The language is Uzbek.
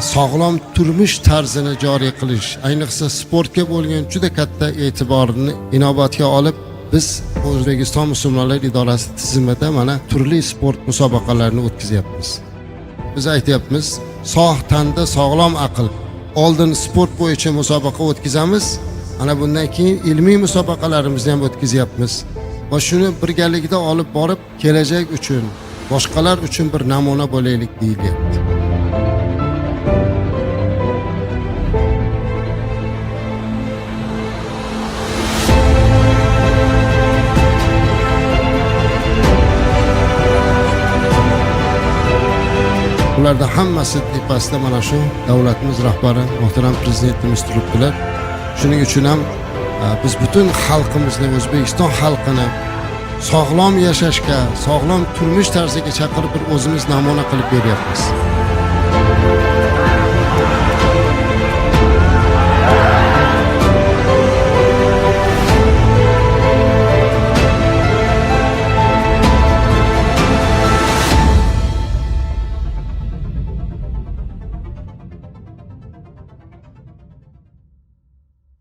Sog'lom turmush tarzini joriy qilish, ayniqsa sportga bo'lgan juda katta e'tiborni inobatga olib, biz O'zbekiston musulmonlar idorasi tizimida mana turli sport musobaqalarini o'tkazyapmiz. Biz aytyapmiz, sog' tanda sog'lom aql. Oldin sport bo'yicha musobaqa o'tkazamiz, ana bundan keyin ilmiy musobaqalarimizni ham o'tkazyapmiz. Va shuni birgalikda olib borib, kelajak uchun, boshqalar uchun bir namuna bo'laylik deyilyapti. Ularda hammasi tepasida mana shu davlatimiz rahbari muhtaram prezidentimiz turibdilar. Shuning uchun ham biz butun xalqimizni, O'zbekiston xalqini sog'lom yashashga, sog'lom turmush tarziga chaqirib bir o'zimiz namuna qilib beryapmiz.